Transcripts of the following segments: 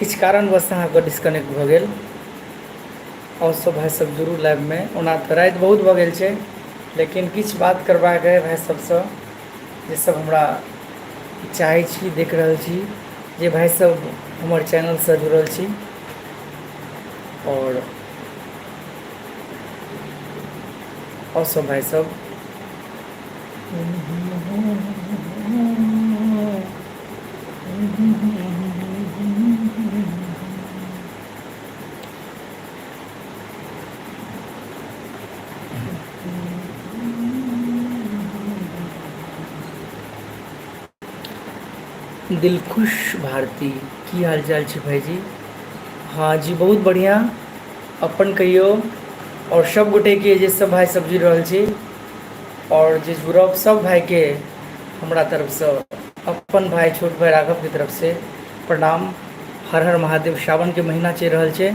किछु कारणवश अहाँके डिस्कनेक्ट भऽ गेल। आओर सब भाइ सब जुड़ू लाइवमे। ओना तऽ राति बहुत भऽ गेल छै, लेकिन किछु बात करबाक अइ भाइ सबसँ, जे सब हमरा चाहै छी, देख रहल छी, जे भाइ सब हमर चैनलसँ जुड़ल छी। आओर आओर सब भाइ सब दिलखुश भारती, की हाल चाल छै भाईजी? हाँ जी, बहुत बढ़िआँ। अपन कहियौ। आओर सब गोटेके जे सब भाइ सब जुड़ि रहल छी आओर जे जुड़ब, सब भाइके हमरा तरफसँ, अपन भाइ छोट भाइ राघवके तरफसँ प्रणाम, हर हर महादेव। सावनके महीना चलि रहल छै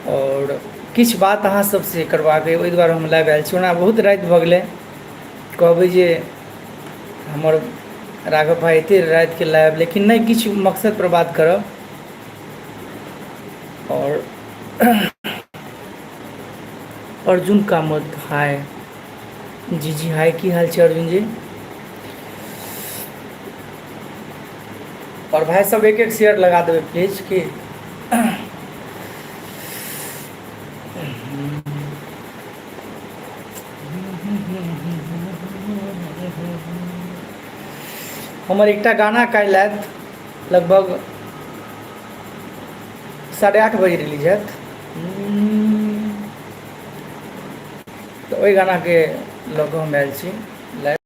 आओर किछु बात अहाँ सबसँ करबाक अइ, ओहि दुआरे हम लाइव आयल छी। ओना बहुत राति भऽ गेलै, कहबै जे हमर राघव भाइ एते रातिके लाइव, लेकिन नहि, किछु मकसदपर बात करब। आओर अर्जुन कामत हाय जी। जी हाय, की हाल छै अर्जुन जी? आओर भाइ सब एक एक शेयर लगा देबै प्लीज। की हमर एकटा गाना काल्हि आयत, लगभग 8:30 बजे रिलीज हैत, तऽ ओहि गानाके लऽ कऽ हम आयल छी लाइव।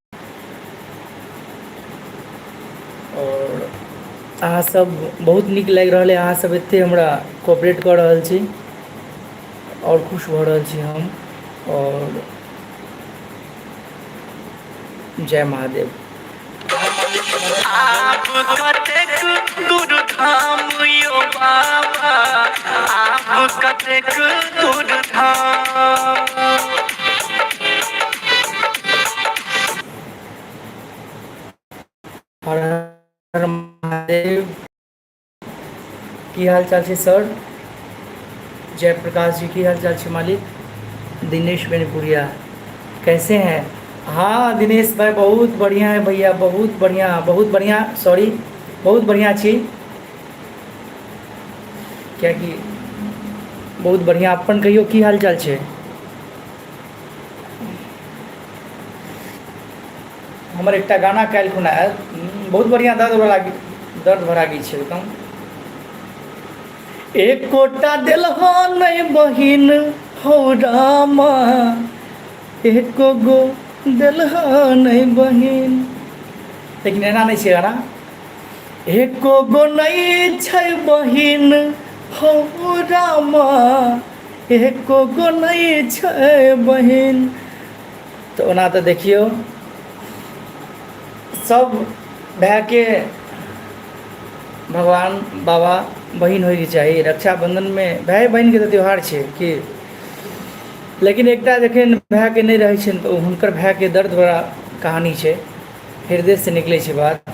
आओर अहाँसभ बहुत नीक लागि रहल अइ, अहाँसभ एतेक हमरा कोऑपरेट कऽ रहल छी आओर खुश भऽ रहल छी हम। आओर जय महादेव। आब कतेक दूर धाम यो बाबा, आब कतेक दूर धाम। हर हर महादेव। की हाल चाल छै सर? जयप्रकाश जी, की हाल चाल छै मालिक? दिनेश बेनीपुरिया कैसे हैं? हाँ दिनेश भाई, बहुत बढ़िया है भैया, बहुत बढ़िया, बहुत बढ़िया, सॉरी, बहुत बढ़िया छी। कियाकि बहुत बढ़िया। अपन कहियौ, की हाल चाल छै? हमर एकटा गाना काल्हि खुना आयल, बहुत बढ़िआँ दर्द भरा गीत, दर्द भरा गीत छै एकदम। एकोटा देलहो नहि बहिन हौ रामा, एको गो देलहो नहि बहिन। लेकिन एना नहि छै गाना। एको गो नहि छै बहिन हौ रामा, एको गो नहि छै बहिन। तऽ ओना तऽ देखियौ, सब भायके भगवान बाबा बहिन होइके चाही। रक्षाबन्धनमे भाय बहिनके तऽ त्यौहार छै कि, लेकिन एकटा जखन भायके नहि रहै छनि तऽ ओ हुनकर भायके दर्द बड़ा कहानी छै, हृदयसँ निकलै छै बात।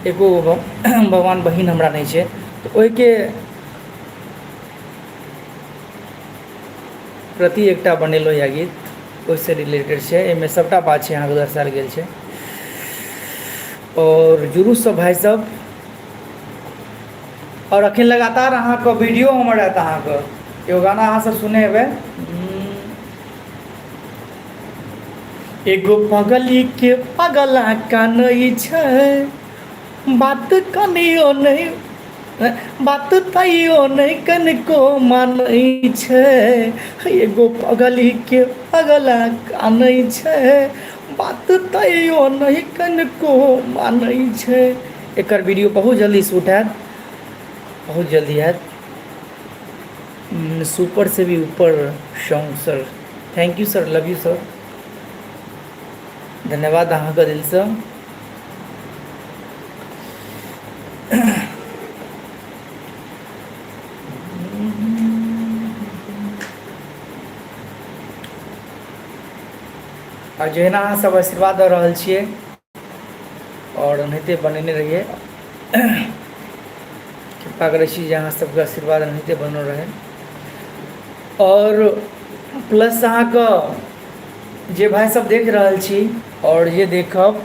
एको गो भगवान बहिन हमरा नहि छै, तऽ ओहिके प्रति एकटा बनेलहुँ यऽ गीत, ओहिसँ रिलेटेड छै। एहिमे सभटा बात छै, अहाँके दर्शायल गेल छै। आओर जुड़ू सब भाइ सब। आओर अखन लगातार अहाँके वीडियो हमर आयत, अहाँके एगो गाना अहाँ सब सुने हेबै, एगो पगली के पगला कानै छै, बात कनियो नहि, बात तैयो नहि कनिको मानै छै, एगो पगलीके पगला कानै छै, बात तैयो नहि कनिको मानै छै। एकर वीडियो बहुत जल्दी शूट हैत, बहुत जल्दी हैत। सुपर से भी ऊपर song sir, thank you sir, love you sir, धन्यवाद अहाँके दिलसँ। आओर जहिना अहाँ सब आशीर्वाद दऽ रहल छियै, आओर ओनाहिते बनेने रहियै। कृपा करै छी जे अहाँ सबके आशीर्वाद एनाहिते बनल रहै। आओर प्लस अहाँके जे भाइ सब देख रहल छी आओर जे देखब,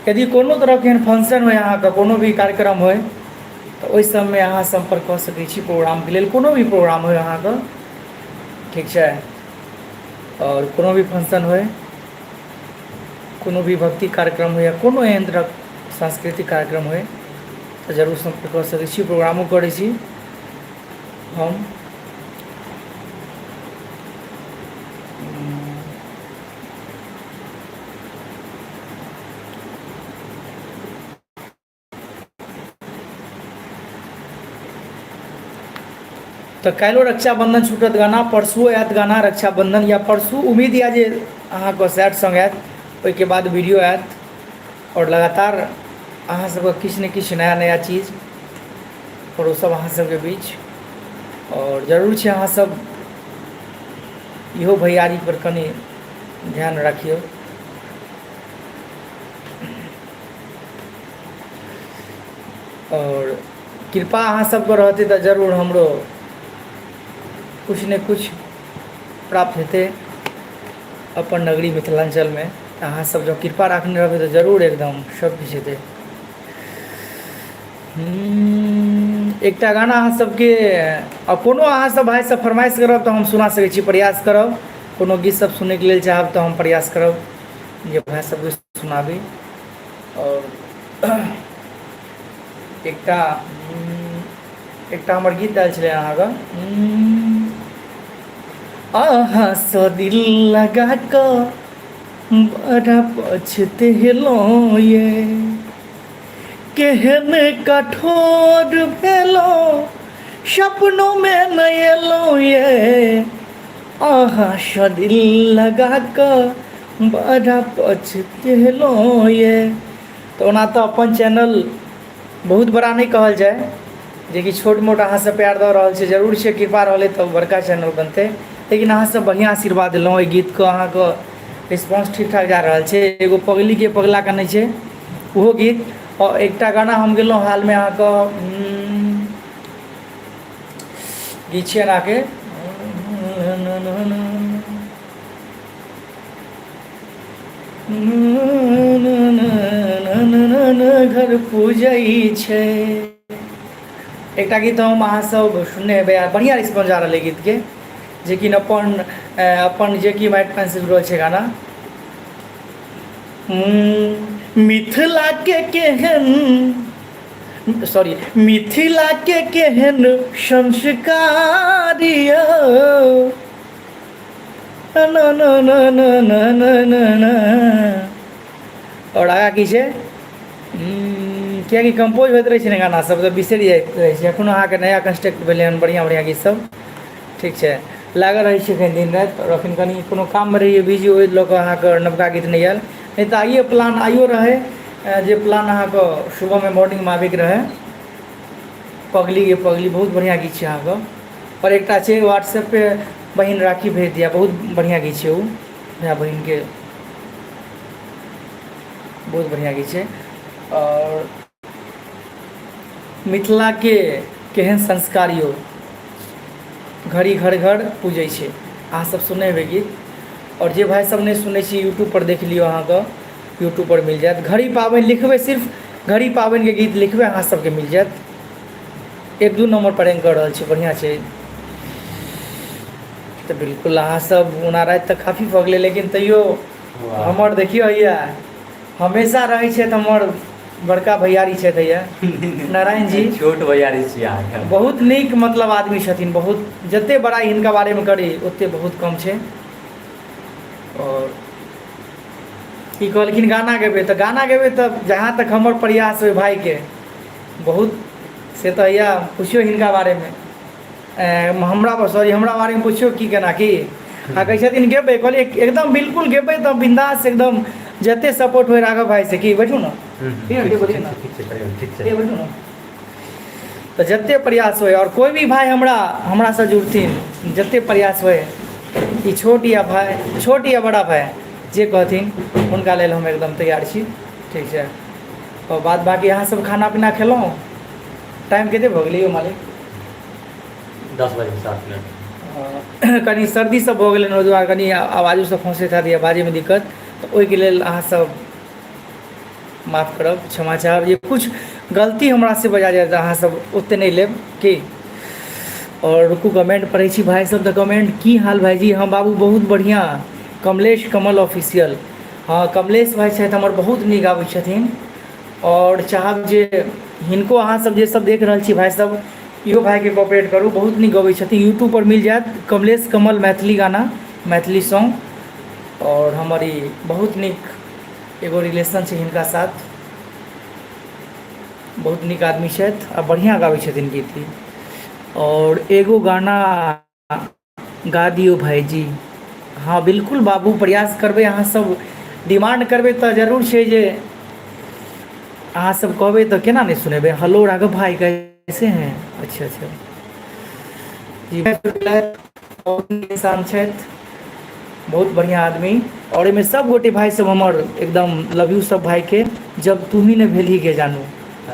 यदि कोनो तरहके एहन फंक्शन होइ, अहाँके कोनो भी कार्यक्रम होइ, तऽ ओहि सबमे अहाँ सम्पर्क कऽ सकै छी प्रोग्रामके लेल। कोनो भी प्रोग्राम होइ अहाँके, ठीक छै, आओर कोनो भी फंक्शन होइ, कोनो भी भक्ति कार्यक्रम होइ या कोनो एहन तरहक सांस्कृतिक कार्यक्रम होइ, तऽ जरूर सम्पर्क कऽ सकै छी। प्रोग्रामो करै छी हम। तऽ काल्हिओ रक्षाबन्धन छूटत गाना, परसुओ आयत गाना रक्षाबन्धन, या परसू उम्मीद यऽ जे अहाँके सैड सॉन्ग आयत, ओहिके बाद वीडियो आयत आओर लगातार अहाँ सबके किछु ने किछु नया नया चीज परोसब अहाँ सबके बीच। आओर जरूर छै अहाँ सब इहो भैयारी पर कनि ध्यान राखियौ। आओर कृपा अहाँ सबके रहतै तऽ जरूर हमरो किछु ने किछु प्राप्त हेतै अपन नगरी मिथिलाञ्चलमे। अहाँ सब जँ कृपा राखने रहबै तऽ जरूर एकदम सब किछु हेतै। एकटा गाना अहाँ सबके आ कोनो अहाँ सब भाइ सब फरमाइश करब तऽ हम सुना सकै छी, प्रयास करब। कोनो गीत सब सुनैके लेल चाहब तऽ हम प्रयास करब जे भाइ सबके सुनाबी। आओर एकटा एकटा हमर गीत आयल छलै अहाँके, अहाँसँ दिल लगा कऽ बड़ा पछतेलहुँ ये, केहन कठोर भेलहुँ सपनोमे नहि एलहुँ ये, अहाँसँ दिल लगा कऽ बड़ा पछतेलहुँ ये। तऽ ओना तऽ अपन चैनल बहुत बड़ा नहि कहल जाय, जेकि छोट मोट अहाँसभ प्यार दऽ रहल छी, जरूर छै कृपा रहलै तऽ बड़का चैनल बनतै, लेकिन अहाँसभ बढ़िआँ आशीर्वाद देलहुँ। एहि गीतके अहाँके रिस्पॉन्स ठीक ठाक जा रहल छै। एगो पगलीके पगला कनै छै ओहो गीत, आओर एकटा गाना हम गेलहुँ हालमे अहाँके गीत छै अहाँके घर पूजै छै, एकटा गीत हम अहाँसभ सुनने हेबै आ बढ़िआँ रिस्पॉन्स जा रहल अइ गीतके, जेकि अपन अपन जेकि माटि पानिसँ जुड़ल छै गाना। मिथिलाके केहन सॉरी मिथिलाके केहन संस्कार यौ, आओर आगाँ की छै, किएकि कम्पोज होइत रहै छै ने गाना सब तऽ बिसरि जाइत रहै छै। एखनो अहाँके नया कंस्ट्रक्ट भेलै हन बढ़िआँ बढ़िआँ गीत सब, ठीक छै, लागल रहै छी एखन दिन राति। आओर एखन कनि कोनो काममे रहियै बिजी, ओहि लऽ कऽ अहाँके नवका गीत नहि आयल, नहि तऽ आइए प्लान आइयो रहै जे प्लान अहाँके सुबहमे मॉर्निंगमे आबैके रहै। पगली गे पगली बहुत बढ़िआँ गीत छै अहाँके। आओर एकटा छै व्हाट्सएप पे बहिन राखी भेज दिया, बहुत बढ़िआँ गीत छै ओ, भाय बहिनके बहुत बढ़िआँ गीत छै। आओर मिथिलाके केहन संस्कार यौ, घड़ी घर घर पूजै छै, अहाँ सब सुनने हेबै गीत। आओर जे भाइ सब नहि सुनै छी यूट्यूबपर देख लियौ, अहाँके यूट्यूबपर मिल जायत। घड़ी पाबनि लिखबै, सिर्फ घड़ी पाबनिके गीत लिखबै, अहाँ सबके मिल जायत। एक दू नम्बर पर रैंक कऽ रहल छै, बढ़िआँ छै। तऽ बिल्कुल अहाँ सब ओना राति तऽ काफी भऽ गेलै, लेकिन तैयो हमर देखियौ हैया हमेशा रहै छथि हमर बड़का भैयारी छथि हैया नारायण जी, छोट भैयारी छी अहाँके, बहुत नीक मतलब आदमी छथिन, बहुत जते बड़ाइ हिनका बारेमे करी ओते बहुत कम छै। आओर की कहलखिन गाना गेबै तऽ गाना गेबै, तऽ जहाँ तक हमर प्रयास ओहि भाइके बहुत से तऽ हैया पुछियौ हिनका बारेमे, हमरा सॉरी हमरा बारेमे पुछियौ की केना की आ कहै छथिन गेबै, कहलियै एकदम बिल्कुल गेबै तऽ बिंदास एकदम जते सपोर्ट होइ राघव भाइ से की बैठू ने, ठीक छै, ठीक छै, बैठू ने, तऽ जते प्रयास होइ आओर कोइ भी भाइ हमरा हमरासँ जुड़थिन, जते प्रयास होइ, ई छोट या भाइ छोट या बड़ा भाइ जे कहथिन हुनका लेल हम एकदम तैयार छी, ठीक छै। आओर बाद बाकी अहाँ सब खाना पीना खेलहुँ? टाइम कते भऽ गेलै यौ मालिक? 10:07। कनि सर्दी सब भऽ गेलै ओहि दुआरे कनि आवाजो सब फँसैत हैत या बाजैमे दिक्कत, तऽ ओहिके लेल अहाँसब माफ करब, क्षमा चाहब जे किछु गलती हमरासँ बजा जायत, अहाँसब ओतेक नहि लेब की। आओर रुकू, कमेंट पढ़ै छी भाइ सब। तऽ कमेंट की हाल भाइजी? हँ बाबू बहुत बढ़िआँ। कमलेश कमल ऑफिशियल, हँ कमलेश भाइ छथि हमर, बहुत नीक गाबै छथिन। आओर चाहब जे हिनको अहाँसब जे सब देख रहल छी भाइ सब, इहो भाइके कोऑपरेट करू, बहुत नीक गबै छथिन। यूट्यूबपर मिल जायत कमलेश कमल मैथिली गाना, मैथिली सॉन्ग। आओर हमर ई बहुत नीक एगो रिलेशन छै हिनका साथ, बहुत नीक आदमी छथि आ बढ़िआँ गाबै छथिन गीत ई। आओर एगो गाना गा दियौ भाइजी। हँ बिल्कुल बाबू, प्रयास करबै। अहाँ सब डिमांड करबै तऽ जरूर छै जे अहाँ सब कहबै तऽ केना नहि सुनेबै। हेलो राघव भाई कैसे हैं? अच्छा अच्छा जी, बहुत इंसान छथि, बहुत बढ़िआँ आदमी। आओर एहिमे सब गोटे भाइ सब हमर एकदम लव यू सब भाइके। जब तू ही ने भेलही गे जानू,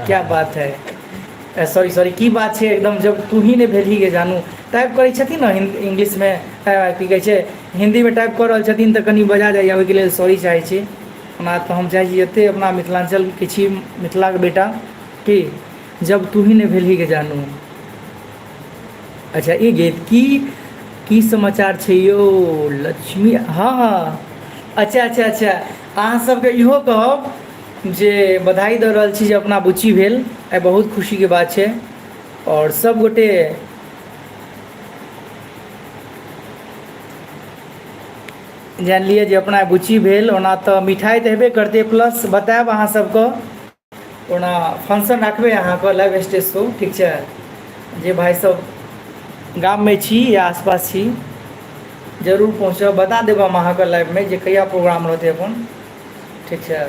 क्या बात है, सॉरी सॉरी, की बात छै एकदम, जब तू ही ने भेलही गे जानू। टाइप करै छथिन ने इंग्लिशमे, की कहै छै, हिन्दीमे टाइप कऽ रहल छथिन तऽ कनि बजा जाइए, ओहिके लेल सॉरी चाहै छी। ओना तऽ हम चाहै छी जतेक अपना मिथिलाञ्चलके छी, मिथिलाके बेटा की, जब तू ही ने भेलही गे जानू। अच्छा ई गीत की की समाचार छै यौ लक्ष्मी? हँ हँ, अच्छा अच्छा अच्छा, अहाँ सबके इहो कहब जे बधाई दऽ रहल छी जे अपना बुच्ची भेल, आइ बहुत खुशीके बात छै। आओर सब गोटे जानि लिअ जे अपना बुच्ची भेल। ओना तऽ मिठाइ तऽ हेबे करतै, प्लस बतायब अहाँ सबके ओना फंक्शन राखबै अहाँके लाइव स्टेज शो, ठीक छै? जे भाइ सब गाममे छी या आसपास छी, जरूर पहुँचब। बता देब हम अहाँके लाइवमे जे कहिया प्रोग्राम रहतै अपन, ठीक छै?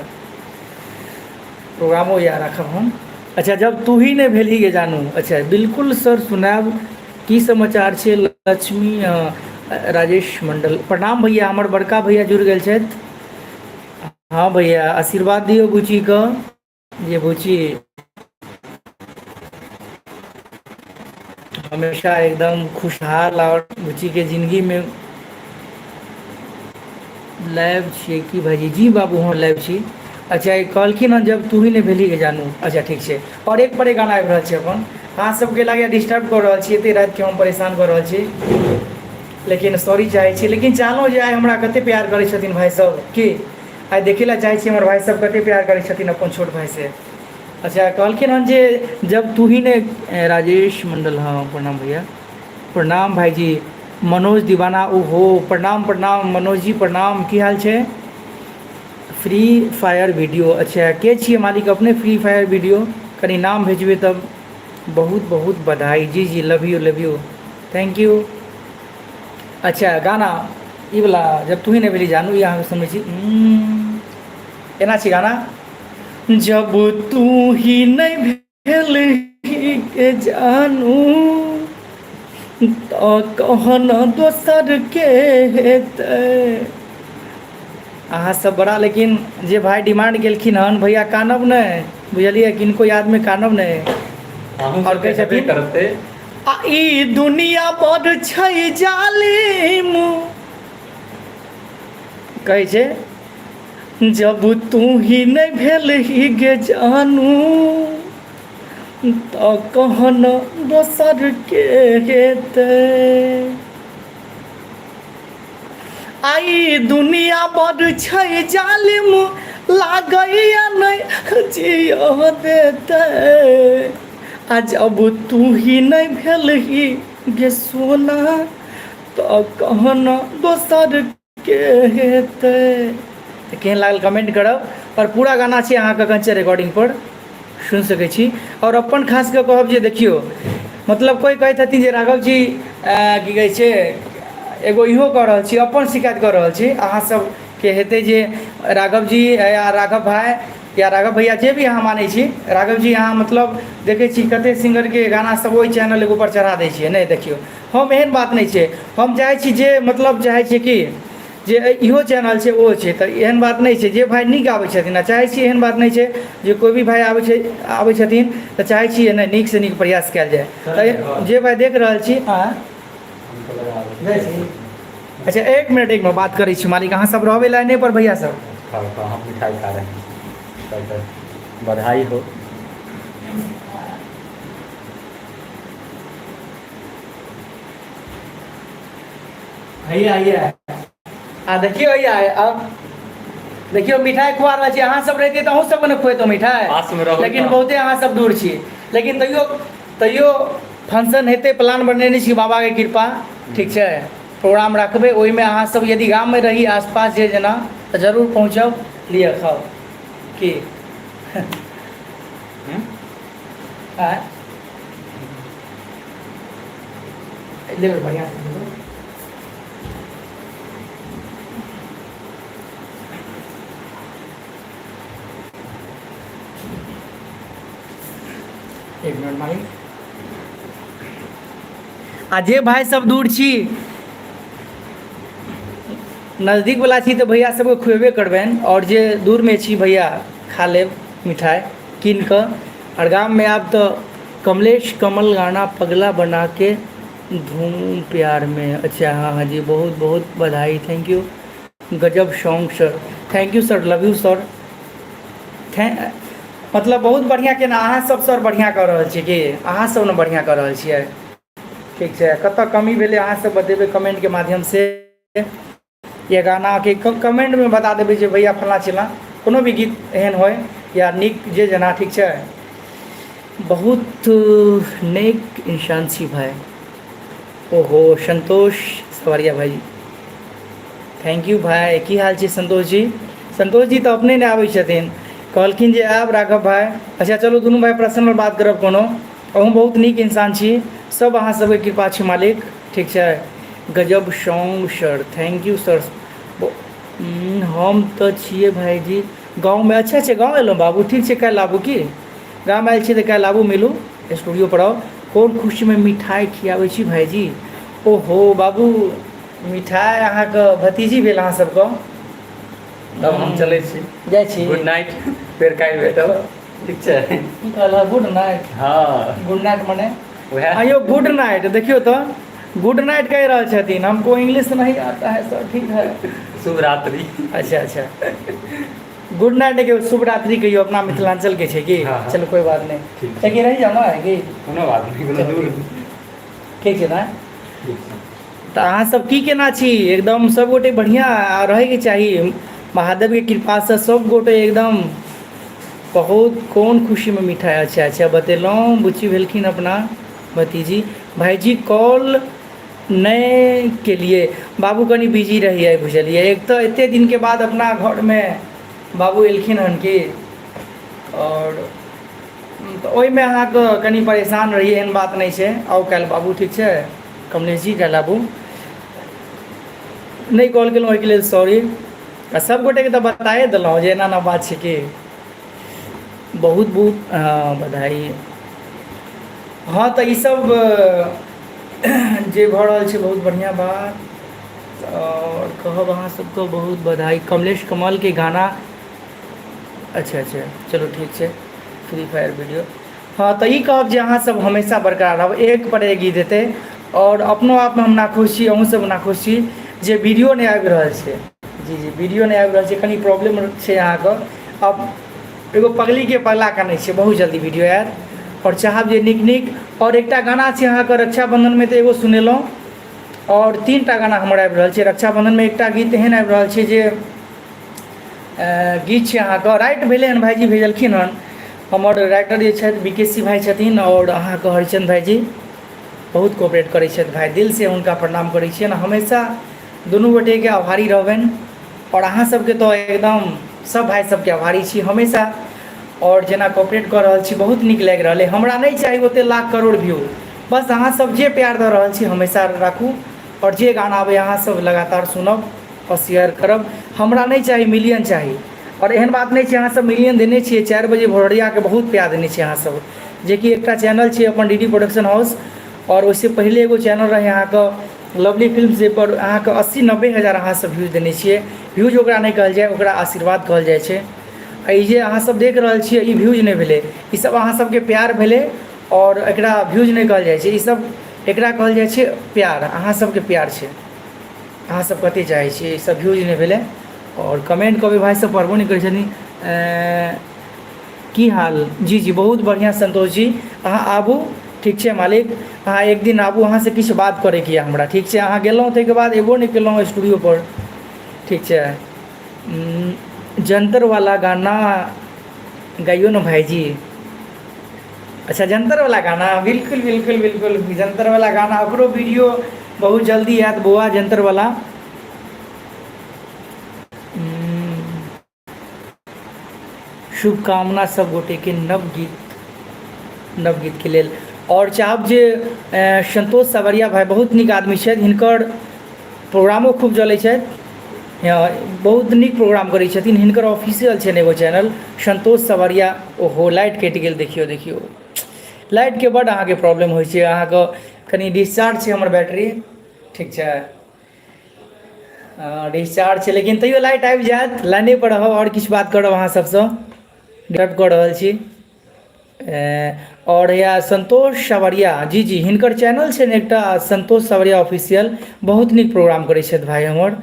प्रोग्रामो या राखब हम। अच्छा, जब तू ही नहि भेलही गे जानू। अच्छा बिल्कुल सर सुनायब। की समाचार छै लक्ष्मी? राजेश मंडल प्रणाम भैया, हमर बड़का भैया जुड़ि गेल छथि। हँ भैया, आशीर्वाद दियौ बुचीके जे बुची हमेशा एकदम खुशहाल आओर बुचीके जिन्दगीमे। लाइव छियै की भाईजी? जी बाबू, हँ लाइव छी। अच्छा ई कहलखिन हँ जब तू ही नहि भेलही गे जानू। अच्छा ठीक छै। आओर एक पर एक गाना आबि रहल छै अपन। अहाँ सबके लागैए डिस्टर्ब कऽ रहल छी, एते रातिके हम परेशान कऽ रहल छी, लेकिन सॉरी चाहै छी। लेकिन चाहलहुँ जे आइ हमरा कते प्यार करै छथिन भाइ सब, की आइ देखै लए चाहै छी हमर भाइ सब कते प्यार करै छथिन अपन छोट भाइ से। अच्छा कहलखिन हन जे जब तू ही ने। राजेश मंडल, हँ प्रणाम भैया, प्रणाम भाईजी। मनोज दीवाना, ओहो प्रणाम प्रणाम मनोज जी, प्रणाम, की हाल छै? फ्री फायर वीडियो, अच्छा के छियै मालिक अपने फ्री फायर वीडियो? कनि नाम भेजबै तब। बहुत बहुत बधाई जी जी, love you love you, thank you. अच्छा गाना ई वाला जब तू ही नहि भेली जानू, ई अहाँके सुनबै छी। एना छै गाना, जब तू ही नहि भेलही के जानू तऽ कहन दोसर के हेतै। अहाँ सब बड़ा, लेकिन जे भाई डिमांड केलखिन हन भैया कानब नहि, बुझलियै? किनको यादमे कानब नहि। अहूँ आओर सबके कहै हेबे छथिन करतै। आ ई दुनिया बड़ छै जालिम, कहै छै जब तू ही नहि भेलही गे जानू तऽ कहन दोसर के हेतै। आई दुनिया बड़ छै जालिम, लागैया नहि जिय देतै। आ जब तू ही नहि भेलही गे सोना तऽ कहन दोसर के हेतै। तऽ केहन लागल कमेंट करब। आओर पूरा गाना छै अहाँके कंचन रिकॉर्डिंग पर सुनि सकै छी। आओर अपन खास कऽ कहब जे देखियौ, मतलब कोइ कहैत हथिन जे राघव जी की कहै छै, एगो इहो कऽ रहल छी, अपन शिकायत कऽ रहल छी। अहाँ सबके हेतै जे राघव जी या राघव भाय या राघव भैया, जे भी अहाँ मानै छी, राघव जी अहाँ मतलब देखै छी कते सिंगरके गाना सब ओहि चैनल एगो पर चढ़ा दै छियै। नहि देखियौ, हम एहन बात नहि छै। हम चाहै छी जे मतलब चाहै छियै कि जे इहो चैनल छै ओ छै तऽ एहन बात नहि छै जे भाय नीक आबै छथिन आ चाहै छी एहन बात नहि छै जे कोइ भी भाय आबै छै आबै छथिन तऽ चाहै छियै नहि नीकसँ नीक प्रयास कयल जाय तऽ जे भाय देख रहल छी आँय जाइ छी अच्छा एक मिनट एक मिनट बात करै छी मालिक अहाँ सब रहबै लाइने पर भैया सब खाओ खाओ हम मिठाई खा रहे हैं बधाई हो। हैया हैया आ देखियौ हैया अब देखियौ मिठाई खुआ रहल छी अहाँ सब रहितियै तऽ अहूँ सबके ने खुएतहुँ मिठाई पासमे रहू लेकिन तऽ। बहुते अहाँ सब दूर छी लेकिन तैयो तैयो फंक्शन हेतै प्लान बनेने छी बाबाके कृपा ठीक छै प्रोग्राम राखबै ओहिमे अहाँ सब यदि गाममे रही आसपास जे जेना तऽ जरूर पहुँचब लिअ खाउ की हम्म? आँय लेबै बढ़िआँ से लेबै। एक मिनट मालिक आ जे भाय सब दूर छी नजदीक वाला छी तऽ भैया सबके खुएबे करबनि आओर जे दूरमे छी भैया खा लेब मिठाइ कीन कऽ आओर गाममे आब तऽ कमलेश कमल गाना पगला बना के धूम प्यार में। अच्छा हाँ हाँ जी, बहुत बहुत बधाई, thank you. गजब song sir, thank you sir, love you sir. Thank मतलब बहुत बढ़िआँ केना अहाँ सब सर बढ़िआँ कऽ रहल छियै की अहाँ सब ने बढ़िआँ कऽ रहल छियै। ठीक छै, कतऽ कमी भेलै अहाँ सब बतेबै कमेंटके माध्यमसँ। या गानाके कमेंटमे बता देबै जे भैया फल्लाँ चिल्लाँ कोनो भी गीत एहन होइ या नीक जे जेना। ठीक छै, बहुत नीक इंसान छी भाय। ओहो संतोष सवरिया भाई, thank you भाय। की हाल छै संतोष जी? संतोष जी तऽ अपने नहि आबै छथिन, कहलखिन जे आयब राघव भाय। अच्छा चलू दुनू भाय पर्सनल बात करब कोनो। अहूँ बहुत नीक इंसान छी, सब अहाँ सबके कृपा छै मालिक। ठीक छै, गजब song sir, thank you sir. हम तऽ छियै भाइजी गाँवमे। अच्छा अच्छा गाँव एलहुँ बाबू, ठीक छै काल्हि आबू। की गाम आयल छी तऽ काल्हि आबू, मिलू स्टूडियो पर आउ। कोन खुशीमे मिठाइ खियाबै छी भाइजी? ओहो बाबू, मिठाइ अहाँके भतीजी भेल अहाँ सबके। तब हम चलै छी, जाइ छी, गुड नाइट, फेर काल्हि भेटब, ठीक छै? की कहलह, गुड नाइट? हँ। गुड नाइट मने वएह आइयो गुड नाइट। देखियौ तऽ गुड नाइट कहि रहल छथिन। हमको इंग्लिश नहीं आता है सर। ठीक है, शुभ रात्रि। अच्छा अच्छा, गुड नाइट के शुभ रात्रि कहियो अपना मिथिलांचल के छै की। हाँ, हाँ। चलो कोई बात नहीं। ठीक छै। लेकिन रहि जाओ ना की कोनो बात नहि, कोनो दूर। ठीक छै ना? ठीक छै। तऽ अहाँ सब की केना छी? एकदम सब गोटे बढ़िआँ रहैके चाही, महादेवके कृपासँ सब गोटे एकदम बहुत। कोन खुशीमे मिठाइ? अच्छा अच्छा, बतेलहुँ, बुच्ची भेलखिन अपना भतीजी। भाइजी कॉल नहि केलिए बाबू, कनि बिजी रहियै बुझलियै। एक तऽ एते दिनके बाद अपना घरमे बाबू एलखिन हन की, आओर तऽ ओहिमे अहाँके कनि परेशान रहियै, एहन बात नहि छै। आउ काल्हि बाबू, ठीक छै? कमलेश जी काल्हि आबू। नहि कॉल केलहुँ ओहिके लेल सॉरी। आ सब गोटेके तऽ बताए देलहुँ जे एना एना बात छै कि बहुत बहुत बधाई। हँ तऽ ईसब जे भऽ रहल छै बहुत बढ़िआँ बात, आओर कहब अहाँ सबके बहुत बधाई। कमलेश कमलके गाना अच्छा अच्छा, चलू ठीक छै। फ्री फायर वीडियो, हँ तऽ ई कहब जे अहाँ सब हमेशा बरकरार रहब, एक पर एक गीत हेतै। आओर अपनो आपमे हम नाखुश छी, अहूँ सब नाखुश छी जे वीडियो नहि आबि रहल छै। जी जी, वीडियो नहि आबि रहल छै, कनि प्रॉब्लम छै अहाँके। आब एगो पगलीके पगला कनै छै, बहुत जल्दी वीडियो आयत। आओर चाहब जे नीक नीक, आओर एकटा गाना छै अहाँके रक्षाबन्धनमे तऽ एगो सुनेलहुँ, आओर 3 टा गाना हमर आबि रहल छै रक्षाबन्धनमे। एकटा गीत एहन आबि रहल छै जे गीत छै अहाँके राइट भेलै हन, भाइजी भेजलखिन हन। हमर राइटर जे छथि बी के सी भाइ छथिन, आओर अहाँके हरिचंद भाइजी बहुत कोऑपरेट करै छथि भाइ, दिलसँ हुनका प्रणाम करै छियनि। हमेशा दुनू गोटेके आभारी रहबनि, आओर अहाँ सबके तऽ एकदम सब भाइ सबके आभारी छी हमेशा। आओर जेना कोऑपरेट कऽ रहल छी, बहुत नीक लागि रहल अइ। हमरा नहि चाही ओतेक लाख करोड़ व्यू, बस अहाँ सब जे प्यार दऽ रहल छी हमेशा राखू, आओर जे गाना आबै अहाँ सब लगातार सुनब आओर शेयर करब। हमरा नहि चाही, मिलियन चाही। आओर एहन बात नहि छै, अहाँ सब मिलियन देने छियै। 4 बजे भोरहरियाके बहुत प्यार देने छियै अहाँ सब, जेकि एकटा चैनल छै अपन डी डी प्रोडक्शन हाउस, आओर ओहिसँ पहिले एगो चैनल रहै अहाँके लवली फिल्म जे पर अहाँके 80-90 हजार अहाँसभ व्यूज देने छियै। व्यूज ओकरा नहि कहल जाय, ओकरा आशीर्वाद कहल जाइ छै। आ ई जे अहाँसभ देख रहल छियै, ई व्यूज नहि भेलै, ई सब अहाँसभके प्यार भेलै। आओर एकरा व्यूज नहि कहल जाइ छै, ई सब एकरा कहल जाइ छै प्यार। अहाँसभके प्यार छै, अहाँसभ कतेक चाहै छियै, ई सब व्यूज नहि भेलै। आओर कमेंट कभी भाइ सब पढ़बो नहि करै छथिन। की हाल? जी जी, बहुत बढ़िआँ। संतोष जी, अहाँ आबू, ठीक छै मालिक? अहाँ एक दिन आबू, अहाँसँ किछु बात करैके यऽ हमरा, ठीक छै? अहाँ गेलहुँ, ताहिके बाद एबो नहि केलहुँ स्टूडियोपर, ठीक छै? जंतरवला गाना गाइयो ने भाइजी। अच्छा, जंतरवला गाना, बिल्कुल बिल्कुल बिल्कुल, जंतरवला गाना, ओकरो वीडियो बहुत जल्दी आयत बौआ, जंतरवला। शुभकामना सब गोटेके नव गीतके लेल। आओर चाहब जे संतोष सवरिया भाइ बहुत नीक आदमी छथि, हिनकर प्रोग्रामो खूब चलै छथि, बहुत नीक प्रोग्राम करै छथिन। हिनकर ऑफिशियल छनि एगो चैनल संतोष सवरिया। ओहो, लाइट कटि गेल। देखियौ, देखियौ, लाइटके बड्ड अहाँके प्रॉब्लम होइ छै। अहाँके कनि डिस्चार्ज छै हमर बैटरी, ठीक छै? डिस्चार्ज छै, लेकिन तैयो लाइट आबि जायत। लाइने पर रहब, आओर किछु बात करब अहाँ सबसँ। ड्राइव कऽ रहल छी। आओर या संतोष सावरिया जी, जी, हिनकर चैनल छै ने एकटा संतोष सावरिया ऑफिशियल। बहुत नीक प्रोग्राम करै छथि भाइ हमर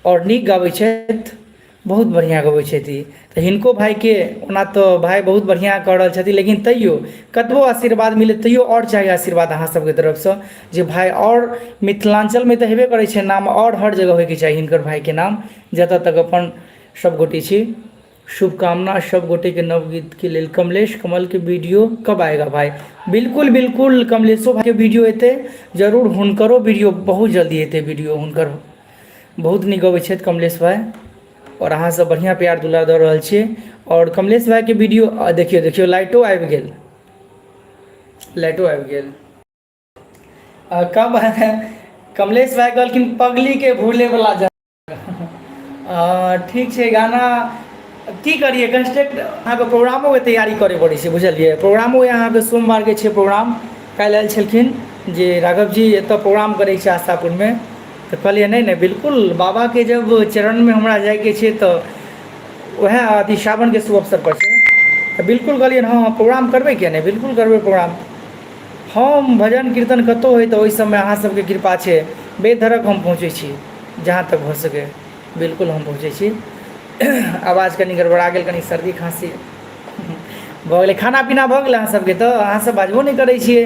आओर नीक गाबै छथि, बहुत बढ़िआँ गबै छथि। तऽ हिनको भाइके ओना तऽ भाइ बहुत बढ़िआँ कऽ रहल छथिन, लेकिन तैयो कतबो आशीर्वाद मिलै, तैयो आओर चाही आशीर्वाद अहाँ सबके तरफसँ जे भाइ आओर मिथिलाञ्चलमे तऽ हेबे करै छै नाम, आओर हर जगह होइके चाही हिनकर भाइके नाम, जतऽ तक अपन सब गोटे छी। शुभकामना सब गोटेके नवगीतके लेल। कमलेश कमलके वीडियो कब आएगा भाई? बिल्कुल बिल्कुल, कमलेशो भाइके वीडियो एतै जरूर, हुनकरो वीडियो बहुत जल्दी एतै वीडियो हुनकर। बहुत नीक गबै छथि कमलेश भाइ आओर अहाँसभ बढ़िआँ प्यार दुलार दऽ रहल छियै। आओर कमलेश भाइके वीडियो देखियौ, देखियौ, लाइटो आबि गेल, लाइटो आबि गेल। कब कमलेश भाइ कहलखिन पगलीके भूलेवला जा। ठीक छै, गाना की करियै? कंस्ट्रक्ट अहाँके प्रोग्रामोके तैयारी करय पड़ै छै, बुझलियै? प्रोग्रामो अहाँके सोमवारके छै प्रोग्राम। काल्हि आयल छलखिन जे राघव जी, एतऽ प्रोग्राम करै छै आस्थापुरमे। तऽ कहलियै नहि नहि, बिल्कुल, बाबाके जब चरणमे हमरा जाइके छै तऽ वएह अथी सावनके शुभ अवसरपर छै, तऽ बिल्कुल कहलियै हँ हँ, प्रोग्राम करबै, किआ नहि, बिल्कुल करबै प्रोग्राम। हम भजन कीर्तन कतहु होइ तऽ ओहि सबमे अहाँ सबके कृपा छै, बेधड़क हम पहुँचै छी, जहाँ तक भऽ सकै बिल्कुल हम पहुँचै छी। आवाज कनि गड़बड़ा गेल, कनि सर्दी खाँसी भऽ गेलै। खाना पीना भऽ गेलै अहाँ सबके? तऽ अहाँ सब बाजबो नहि करै छियै।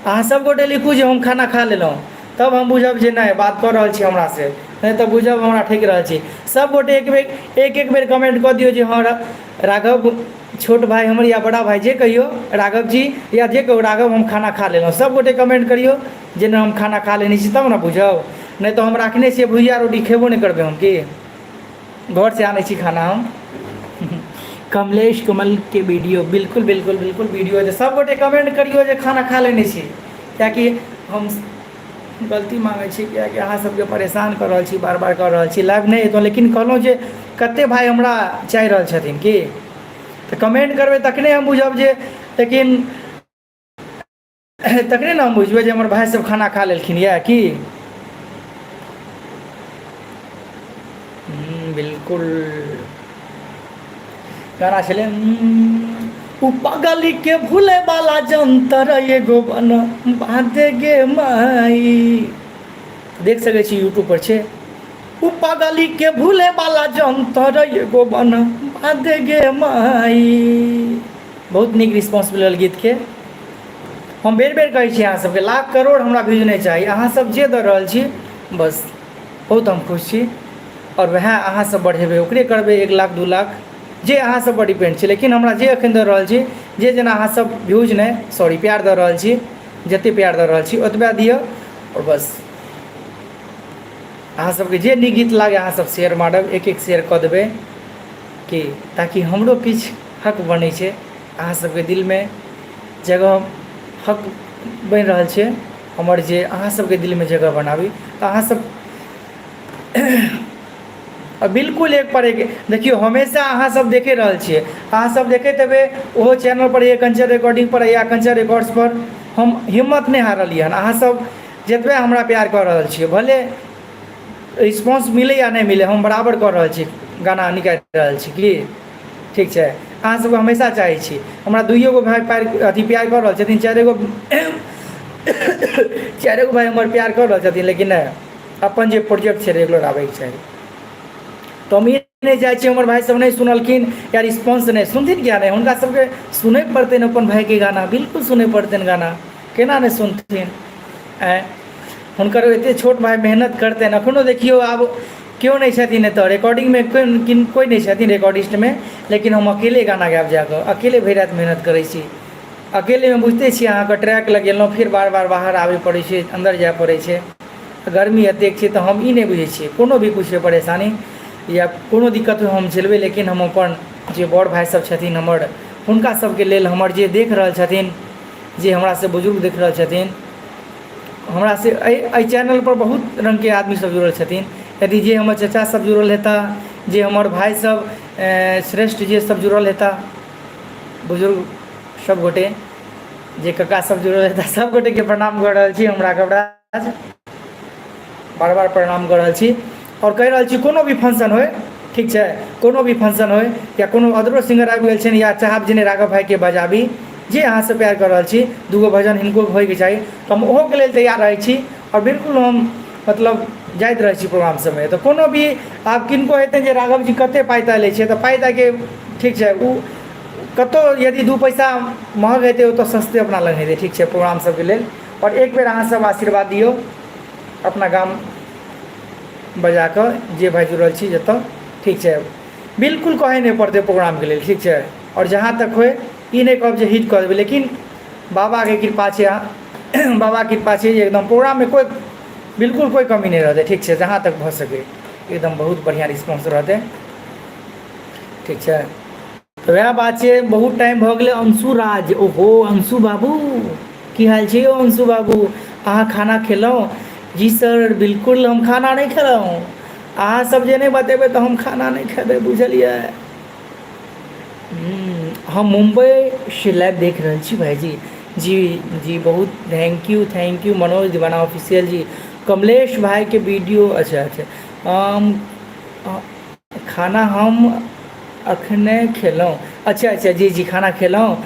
अहाँ सब गोटे लिखू जे हम खाना खा लेलहुँ, तब हम बुझब जे नहि बात कऽ रहल छी हमरासँ, नहि तऽ बुझब हमरा ठकि रहल छी। सब गोटे एक बेर, एक एक बेर कमेंट कऽ दियौ जे हँ राघव छोट भाइ हमर या बड़ा भाइ, जे कहियौ, राघव जी या जे कहू, राघव हम खाना खा लेलहुँ। सब गोटे कमेंट करियौ जे नहि हम खाना खा लेने छी, तब ने बुझब। नहि तऽ हम राखने छियै भुजिया रोटी, खेबो नहि करबै हम। की घरसँ आनै छी खाना हम। कमलेश कमलके वीडियो, बिल्कुल बिल्कुल बिल्कुल, वीडियो जे सब गोटे कमेंट करियौ जे खाना खा लेने छी, किएकि हम गलती माँगै छी, किएकि अहाँ सबके परेशान कऽ रहल छी, बार बार कऽ रहल छी। लाइव नहि अयतहुँ, लेकिन कहलहुँ जे कतेक भाइ हमरा चाहि रहल छथिन की, तऽ कमेंट करबै तखने हम बुझब जे, लेकिन तखने ने हम बुझबै जे हमर भाइ सब खाना खा लेलखिन यऽ की। बिल्कुल, गाना छलै ओ पगली के भूले वाला जंतर एगो बन बाँधे गे माई। देख सकै छी, यूट्यूब पर छै। ओ पगली के भूले वाला जंतर एगो बन बाँधे गे माई। बहुत नीक रिस्पॉन्स मिलल गीतके। हम बेर बेर कहै छी अहाँ सबके, लाख करोड़ हमरा व्यूज नहि चाही, अहाँ सब जे दऽ रहल छी बस बहुत हम खुश छी। आओर वएह अहाँ सब बढ़ेबै, ओकरे करबै 1 लाख, 2 लाख, जे अहाँ सब पर डिपेंड छै। लेकिन हमरा जे एखन दऽ रहल छी, जे जेना अहाँ सब व्यूज नहि, सॉरी, प्यार दऽ रहल छी, जते प्यार दऽ रहल छी ओतबे दिअ। आओर बस अहाँ सबके जे नीक गीत लागै अहाँ सब शेयर मारब, एक एक शेयर कऽ देबै कि ताकि हमरो किछु हक बनै छै, अहाँ सबके दिलमे जगह हक बनि रहल छै हमर जे अहाँ सबके दिलमे जगह बनाबी। तऽ अहाँ सब बिल्कुल एक पर एक देखियौ, हमेशा अहाँ सब देखे रहल छियै, अहाँ सब देखैत हेबै ओहो चैनल पर, ये कंचन रिकॉर्डिंग पर या कंचन रिकॉर्ड्स पर। हम हिम्मत नहि हारलियै हन। अहाँ सब जतबे हमरा प्यार कऽ रहल छियै, भले रिस्पॉन्स मिलै या नहि मिलै, हम बराबर कऽ रहल छी, गाना निकालि रहल छी की। ठीक छै, अहाँ सबके हमेशा चाहै छी। हमरा दुइयो गो भाय पार अथी प्यार कऽ रहल छथिन, चारिए गो, चारिए गो भाय हमर प्यार कऽ रहल छथिन, लेकिन नहि, अपन जे प्रोजेक्ट छै रेगुलर आबैके चाही। तऽ हम ई नहि चाहै छी हमर भाय सब नहि सुनलखिन या रिस्पॉन्स नहि सुनथिन, किया नहि? हुनका सबके सुनै पड़तनि अपन भायके गाना, बिल्कुल सुनै पड़तनि गाना, केना नहि सुनथिन? आँय, हुनकर एतेक छोट भाय मेहनत करतनि। एखनो देखियौ, आब केओ नहि छथिन एतऽ रिकॉर्डिंगमे, कोइ नहि छथिन रिकॉर्डिस्टमे, लेकिन हम अकेले गाना गायब जाकऽ, अकेले भरि राति मेहनत करै छी। अकेलेमे बुझिते छियै अहाँके, ट्रैक लगेलहुँ, फेर बार बार बाहर आबय पड़ै छै, अन्दर जाय पड़ै छै, गर्मी एतेक छै। तऽ हम ई नहि बुझै छियै कोनो भी किछुके परेशानी या कोनो दिक्कत होइ, हम झेलबै, लेकिन हम अपन जे बड़ भाय सब छथिन हमर, हुनका सबके लेल, हमर जे देख रहल छथिन, जे हमरासँ बुजुर्ग देख रहल छथिन, हमरासँ एहि एहि चैनलपर बहुत रङ्गके आदमीसभ जुड़ल छथिन। यदि जे हमर चचासभ जुड़ल हेता, जे हमर भायसभ श्रेष्ठ जे सब जुड़ल हेता, बुजुर्ग सब गोटे, जे कका सब जुड़ल हेता, सब गोटेके प्रणाम कऽ रहल छी। हम राघव राज बार बार प्रणाम कऽ रहल छी आओर कहि रहल छी, कोनो भी फंक्शन होइ, ठीक छै, कोनो भी फंक्शन होइ या कोनो अदरो सिंगर आबि गेल छनि या चाहब जे नहि राघव भाइके बजाबी, जे अहाँसँ प्यार कऽ रहल छी, दूगो भजन हिनको होइके चाही, तऽ हम ओहोके लेल तैयार रहै छी आओर बिल्कुल हम मतलब जाइत रहै छी प्रोग्राम सबमे। तऽ कोनो भी आब किनको हेतनि जे राघव जी कतेक पाइ ताइ लै छै, तऽ पाइ ताइके ठीक छै, ओ कतहु यदि दू पैसा महग हेतै, ओतऽ सस्ते अपना लग हेतै। ठीक छै, प्रोग्राम सबके लेल आओर एक बेर अहाँ सब आशीर्वाद दियौ अपना गाम बजा कऽ, जे भाइ जुड़ल छी जतऽ। ठीक छै, बिल्कुल कहै नहि पड़तै प्रोग्रामके लेल। ठीक छै, आओर जहाँ तक होइ, ई नहि कहब जे हिट कऽ देबै, लेकिन बाबाके कृपा छै, बाबाके कृपा छै जे एकदम प्रोग्राममे कोइ बिल्कुल कोइ कमी नहि रहतै। ठीक छै, जहाँ तक भऽ सकै एकदम बहुत बढ़िआँ रिस्पॉन्स रहतै। ठीक छै, तऽ वएह बात छै। बहुत टाइम भऽ गेलै। अंशु राज, ओहो अंशु बाबू, की हाल छै यौ अंशु बाबू? अहाँ खाना खेलहुँ? जी सर, बिल्कुल हम खाना नहि खेलहुँ। अहाँ सब जे नहि बतेबै तऽ हम खाना नहि खेबै, बुझलियै? हम मुम्बई से लाइव देख रहल छी भाईजी। जी जी, बहुत thank you, thank you. Manoj Deewana official ji, Kamlesh भाईके वीडियो। अच्छा अच्छा, हम खाना हम अखने खेलहुँ। अच्छा अच्छा, जी जी, खाना खेलहुँ?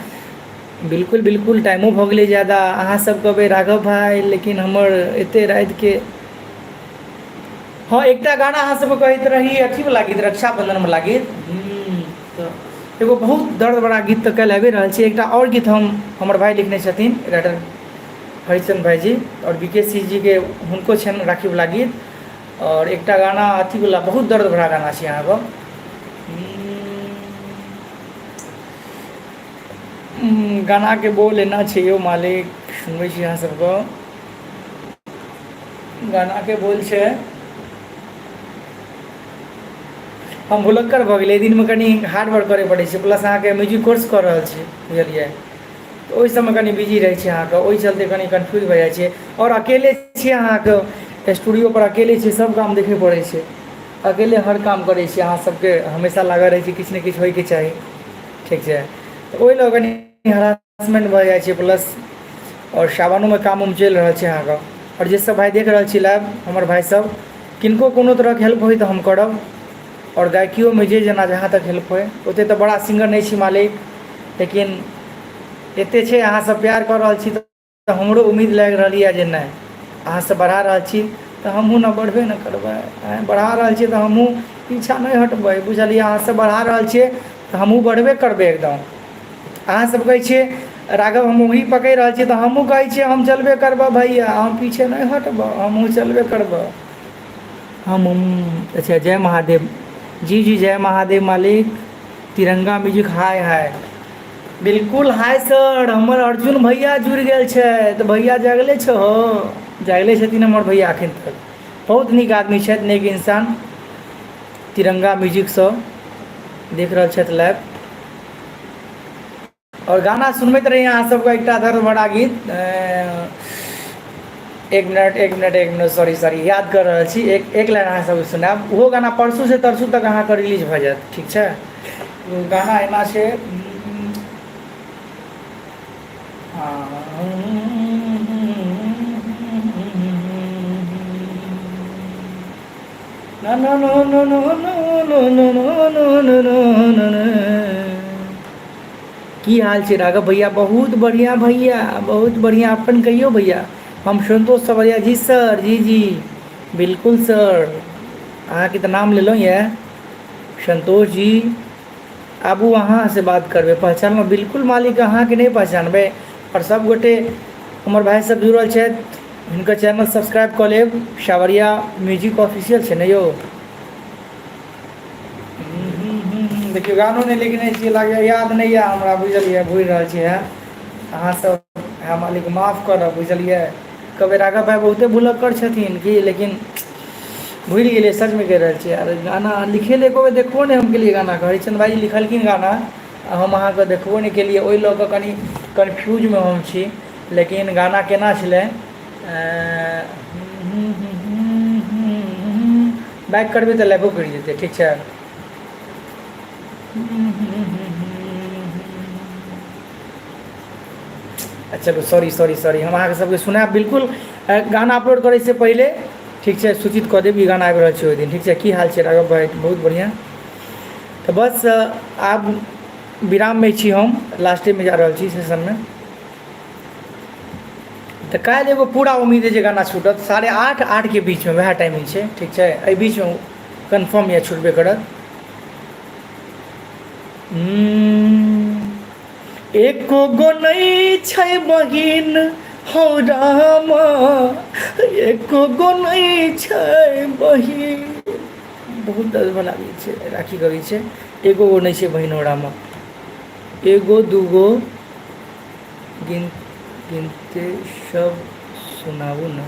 बिल्कुल बिल्कुल, टाइमो भऽ गेलै ज्यादा। अहाँ सब कहबै राघव भाई, लेकिन हमर एते रातिके। हँ, एकटा गाना अहाँ सबके कहैत रही, अथीवला गीत, रक्षाबंधनवला गीत। तऽ एगो बहुत दर्दवला गीत तऽ काल्हि आबि रहल छै। एकटा आओर गीत हम हमर भाय लिखने छथिन, राइटर हरिचंद भाईजी, आओर बी के सी जीके हुनको छनि राखीवला गीत। आओर एकटा गाना अथीवला बहुत दर्द भरा गाना छै अहाँके। गानाके बोल एना छै यौ मालिक, सुनबै छी अहाँ सबके। गानाके बोल छै, हम भुलक्कड़ भऽ गेलियै। दिनमे कनि हार्ड वर्क करय पड़ै छै, प्लस अहाँके म्यूजिक कोर्स कऽ रहल छी, बुझलियै? तऽ ओहि सबमे कनि बिजी रहै छी अहाँके, ओहि चलते कनि कन्फ्यूज भऽ जाइ छै। आओर अकेले छियै अहाँके, स्टूडियोपर अकेले छियै, सब काम देखै पड़ै छै, अकेले हर काम करै छियै। अहाँ सबके हमेशा लागल रहै छै किछु ने किछु होइके चाही। ठीक छै, तऽ ओहि लऽ कनि हरासमेंट भऽ जाइ छै। प्लस आओर सावनोमे काम उम चलि रहल छै अहाँके। आओर जे सब भाइ देख रहल छी लाइव, हमर भाइ सब, किनको कोनो तरहके हेल्प होइ तऽ हम करब। आओर गायकियोमे जे जेना जहाँ तक हेल्प होइ, ओतेक तऽ बड़ा सिंगर नहि छी मालिक, लेकिन एते छै अहाँ सब प्यार कऽ रहल छी तऽ हमरो उम्मीद लागि रहल यऽ जे नहि, अहाँ सब बढ़ा रहल छी तऽ हमहूँ ने बढ़बे ने करबै। आँय, बढ़ा रहल छियै तऽ हमहूँ पीछा नहि हटबै, बुझलियै? अहाँ सब बढ़ा रहल छियै तऽ हमहूँ बढ़बे करबै एकदम। अहाँ सब कहै छियै राघव हम उंगली पकड़ि रहल छियै, तऽ हमहूँ कहै छियै हम चलबे करबऽ भैया, हम पीछे नहि हटबऽ, हमहूँ चलबे करबऽ। हम, अच्छा, जय महादेव। जी जी, जय महादेव मालिक। तिरंगा म्यूजिक, हाय हाय, बिल्कुल हाय सर। हमर अर्जुन भैया जुड़ि गेल छै, तऽ भैया जगले छहो? जगले छथिन हमर भैया एखन तक। बहुत नीक आदमी छथि, नीक इंसान। तिरंगा म्यूजिकसँ देख रहल छथि लाइव। आओर गाना सुनबैत रही अहाँ सबके एकटा दर्द भरा गीत। एक मिनट, एक मिनट, एक मिनट, सॉरी सॉरी, याद कर रहल छी। एक एक लाइन अहाँ सबके सुनायब। ओहो गाना परसू से तरसू तक अहाँके रिलीज भऽ जायत। ठीक छै, गाना एना छै। ना ना ना ना ना ना ना ना ना ना ना। की हाल छै राघव भैया? बहुत बढ़िया भैया, बहुत बढ़िया। अपन कहियौ भैया। हम संतोष सवरिया जी सर, जी जी बिल्कुल सर, अहाँके तऽ नाम लेलहुँ यऽ संतोष जी। आबू अहाँ से बात करबै। पहचानलहुँ बिल्कुल मालिक, अहाँके नहि पहचानबै। आओर सब गोटे हमर भाइ सब जुड़ल छथि, हिनकर चैनल सब्सक्राइब कऽ लेब। सावरिया म्यूजिक ऑफिशियल छै ने यौ? देखियौ गानो नहि लिखने छियै, लागैए याद नहि यऽ हमरा, बुझलियै भूलि रहल छियै। अहाँ सब हँ मालिक माफ करब, बुझलियै। कहबै राघव भाइ बहुते भुलक्कड़ छथिन की, लेकिन भूलि गेलियै, सचमे कहि रहल छियै। आर गाना लिखै लए एको बेर देखबो नहि हम केलियै गानाके। हरिचंद भाइजी लिखलखिन गाना आ हम अहाँके देखबो नहि केलियै, ओहि लऽ कऽ कनि कन्फ्यूजमे हम छी। लेकिन गाना केना छलै? बैक करबै तऽ लाइवो कटि जेतै, ठीक छै। चलू सॉरी सॉरी सॉरी, हम अहाँके सबके सुनायब बिल्कुल गाना अपलोड करैसँ पहिले, ठीक छै। सूचित कऽ देब ई गाना आबि रहल छै ओहि दिन, ठीक छै। की हाल छै राघव भाइ? बहुत बढ़िआँ। तऽ बस आब विराममे छी, हम लास्टेमे जा रहल छी सेशनमे। तऽ काल्हि एगो पूरा उम्मीद अइ जे गाना छूटत 8:30 8के बीचमे, वएह टाइमिंग छै, ठीक छै। एहि बीचमे कन्फर्म यऽ छूटबे करत। एको गो नहि छै बहिन हौ रामा, एको गो नहि छै बहिन। बहुत दर्द भला गीत छै, राखी गबै छै। एको गो नहि छै बहिन हौ रामा, एगो दूगो गिन गिनते सब सुनाबू ने।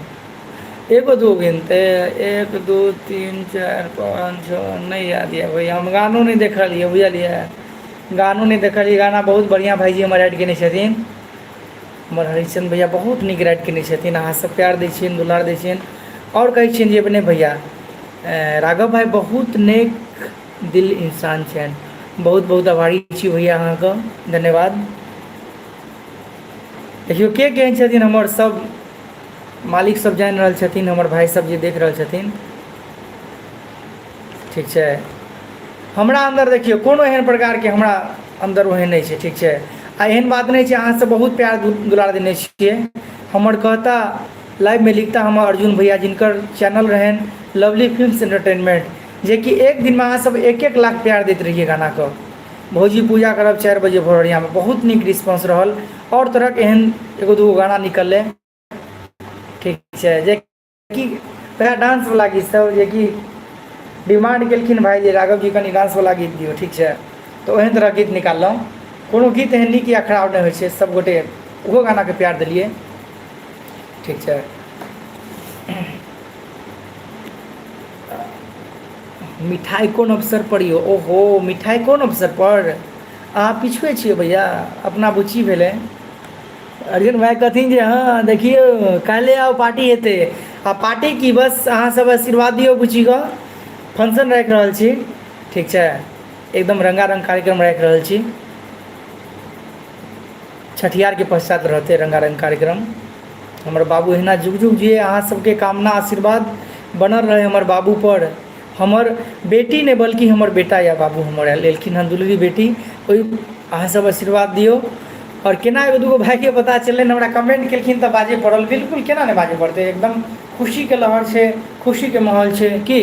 एगो दूगो गिनते, 1 2 3 4 5 6, नहि याद यऽ भैया, हम गानो नहि देखलियै, बुझलियै, गानो नहि देखलियै। गाना बहुत बढ़िआँ भाइजी हमर राइट केने छथिन, हमर हरिश्चंद्र भैया बहुत नीक राइट केने छथिन। अहाँ सब प्यार दै छियनि, दुलार दै छियनि, आओर कहै छियनि जे अपने भैया राघव भाइ बहुत नेक दिल इंसान छनि। बहुत बहुत आभारी छी भैया अहाँके, धन्यवाद। देखियौ के केहन छथिन, हमर सब मालिक सब जानि रहल छथिन, हमर भाइ सब जे देख रहल छथिन, ठीक छै। हमरा अन्दर देखियौ कोनो एहन प्रकारके हमरा अन्दर ओहन नहि छै, ठीक छै। आ एहन बात नहि छै, अहाँ सब बहुत प्यार दुलार देने छियै। हमर कहता लाइवमे लिखता हमर अर्जुन भैया, जिनकर चैनल रहनि लवली फिल्म्स एंटरटेनमेंट, जेकि एक दिनमे अहाँ सब 1-1 लाख प्यार दैत रहियै गानाके। भौजी पूजा करब 4 बजे भोरहरियामे, बहुत नीक रिस्पॉन्स रहल। आओर तरहक एहन एगो दूगो गाना निकललै, ठीक छै, जेकि वएह डांसवला गीत सब जेकि डिमांड केलखिन भाइ जे राघव जी कनि डांसवला गीत दियौ, ठीक छै। तऽ ओहन तरहक गीत निकाललहुँ। कोनो गीत एहन नीक या खराब नहि होइ छै, सब गोटे ओहो गानाके प्यार देलियै, ठीक छै। मिठाइ कोन अवसर पर यौ? ओहो, मिठाइ कोन अवसर पर? अहाँ पिछुए छियै भैया, अपना बुच्ची भेलै। अर्जुन भाइ कहथिन जे हँ देखियौ काल्हि आउ पार्टी हेतै। आ पार्टी की, बस अहाँ सब आशीर्वाद दियौ बुच्चीके। फंक्शन राखि रहल छी, ठीक छै, एकदम रंगारंग कार्यक्रम राखि रहल छी। छठियारके पश्चात रहतै रंगारंग कार्यक्रम। हमर बाबू एहिना जुग जुग जिए, अहाँ सबके कामना आशीर्वाद बनल रहै हमर बाबू पर। हमर बेटी नहि बल्कि हमर बेटा या बाबू हमर आयल एलखिन हन, दुलरी बेटी, ओहि अहाँ सब आशीर्वाद दियौ। आओर केना एगो दूगो भाइके पता चललनि, हमरा कमेंट केलखिन तऽ बाजै पड़ल। बिल्कुल केना नहि बाजै पड़तै, एकदम खुशीके लहर छै, खुशीके माहौल छै की।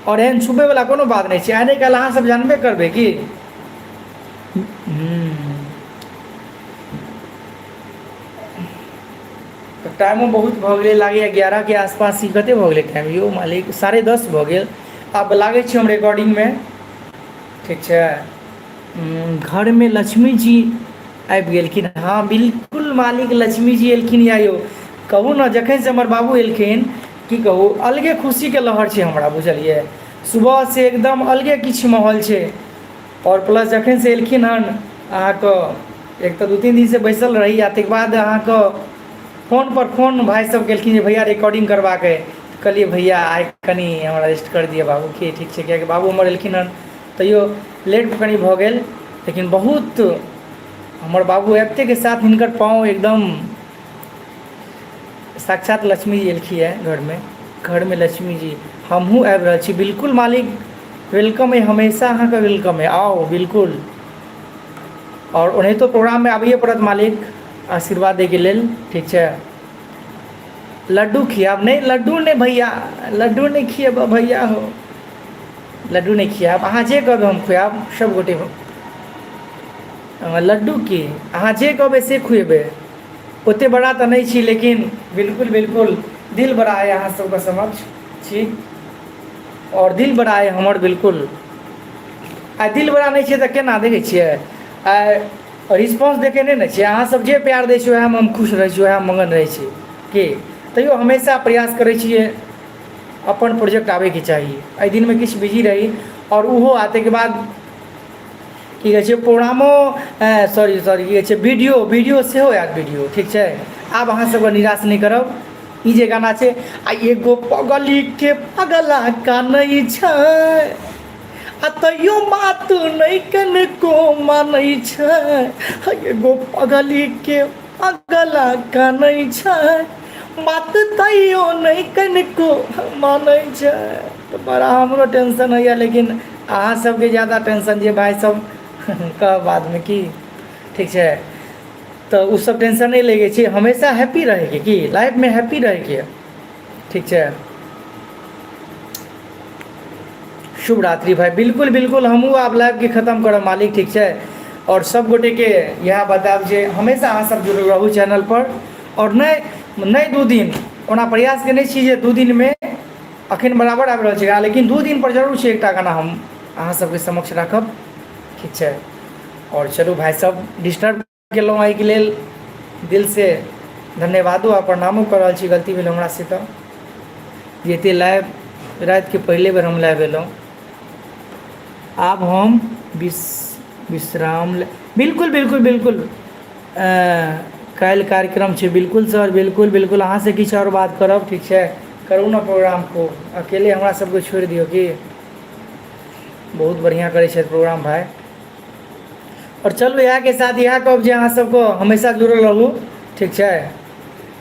आओर एहन छुपैवला कोनो बात नहि छै, आइ नहि काल्हि अहाँ सब जानबे करबै की। तऽ टाइमो बहुत भऽ गेलै, लागैए 11के आसपास ही। कतेक भऽ गेलै टाइम यौ मालिक? 10:30 भऽ गेल। आब लागै छी हम रिकॉर्डिंगमे, ठीक छै। घरमे लक्ष्मी जी आबि गेलखिन। हँ बिल्कुल मालिक, लक्ष्मी जी एलखिन या यौ। कहू ने, जखनसँ हमर बाबू एलखिन, की कहू, अलगे खुशीके लहर छै हमरा, बुझलियै। सुबहसँ एकदम अलगे किछु माहौल छै। आओर प्लस जखनसँ एलखिन हन अहाँके, एक तऽ 2-3 दिनसँ बैसल रही, आ ताहिके बाद अहाँके फोनपर फोन भाइ सब केलखिन जे भैया रिकॉर्डिंग करबाक अइ। तऽ कहलियै भैया आइ कनि हमरा रेस्ट कर दिअ बाबूके, ठीक छै, किएकि बाबू हमर एलखिन हन तैयो लेट कनि भऽ गेल। लेकिन बहुत हमर बाबू आबितेके साथ हिनकर पाँव एकदम साक्षात लक्ष्मी जी एलखिन हँ घरमे। घरमे लक्ष्मी जी हमहूँ आबि रहल छी बिल्कुल मालिक welcome अइ हमेशा अहाँके welcome अइ आउ बिल्कुल आओर ओनाहितो प्रोग्राममे आबैए पड़त मालिक आशीर्वाद दैके लेल ठीक छै लड्डू खियाब नहि लड्डू नहि भैया लड्डू नहि खिएबऽ भैया हो लड्डू नहि खियाब अहाँ जे कहबै हम खुआएब सभ गोटे लड्डू की अहाँ जे कहबै से खुएबै ओतेक बड़ा तऽ नहि छी लेकिन बिल्कुल बिल्कुल दिल बड़ा अइ अहाँ सबके समक्ष छी आओर दिल बड़ा अइ हमर बिल्कुल आ दिल बड़ा नहि छै तऽ केना देखै छियै आ रिस्पॉन्स देखै नहि ने छियै अहाँसभ जे प्यार दै छियै उएहमे हम खुश रहै छी उएहमे मगन रहै छी की तैयो हमेशा प्रयास करै छियै अपन प्रोजेक्ट आबैके चाही एहि दिनमे किछु बिजी रही आओर ओहो आ ताहिके बाद की कहै छै प्रोग्रामो सॉरी सॉरी की कहै छै वीडियो वीडियो सेहो आयत वीडियो ठीक छै आब अहाँ सबके निराश नहि करब ई जे गाना छै आ एगो पगलीके पगला कानै छै आ तैयो बात नहि कनको मानै छै आ एगो पगलीके पगला कानै छै बात तैयो नहि कनको मानै छै तऽ बड़ा हमरो टेंशन होइए लेकिन अहाँ सबके ज्यादा टेंशन जे भाइ सब कहब बादमे की ठीक छै तऽ ओ सब टेंशन नहि लैके छै हमेशा हैप्पी रहैके की लाइफमे हैप्पी रहैके ठीक छै शुभ रात्रि भाइ बिल्कुल बिल्कुल हमहूँ आब लाइवके खतम करब मालिक ठीक छै आओर सब गोटेके इएह बतायब जे हमेशा अहाँ सब जुड़ल रहू चैनलपर आओर नहि नहि दू दिन ओना प्रयास केने छी जे दू दिनमे अखन बराबर आबि रहल छै गाना लेकिन दू दिनपर जरूर छै एकटा गाना हम अहाँ सबके समक्ष राखब ठीक छै आओर चलू भाइ सब डिस्टर्ब केलहुँ एहिके लेल दिलसँ धन्यवादो आ प्रणामो कऽ रहल छी गलती भेल हमरासँ तऽ जे एते लाइव रातिके पहिले बेर हम लाइव एलहुँ आब हम विश्राम बिल्कुल बिल्कुल बिल्कुल काल्हि कार्यक्रम छै बिल्कुल सर बिल्कुल बिल्कुल अहाँसँ किछु आओर बात करब ठीक छै करू ने प्रोग्राम को अकेले हमरा सबके छोड़ि दियौ की बहुत बढ़िआँ करै छथि प्रोग्राम भाइ आओर चलू इएहके साथ इएह कहब जे अहाँ सबके हमेशा जुड़ल रहू ठीक छै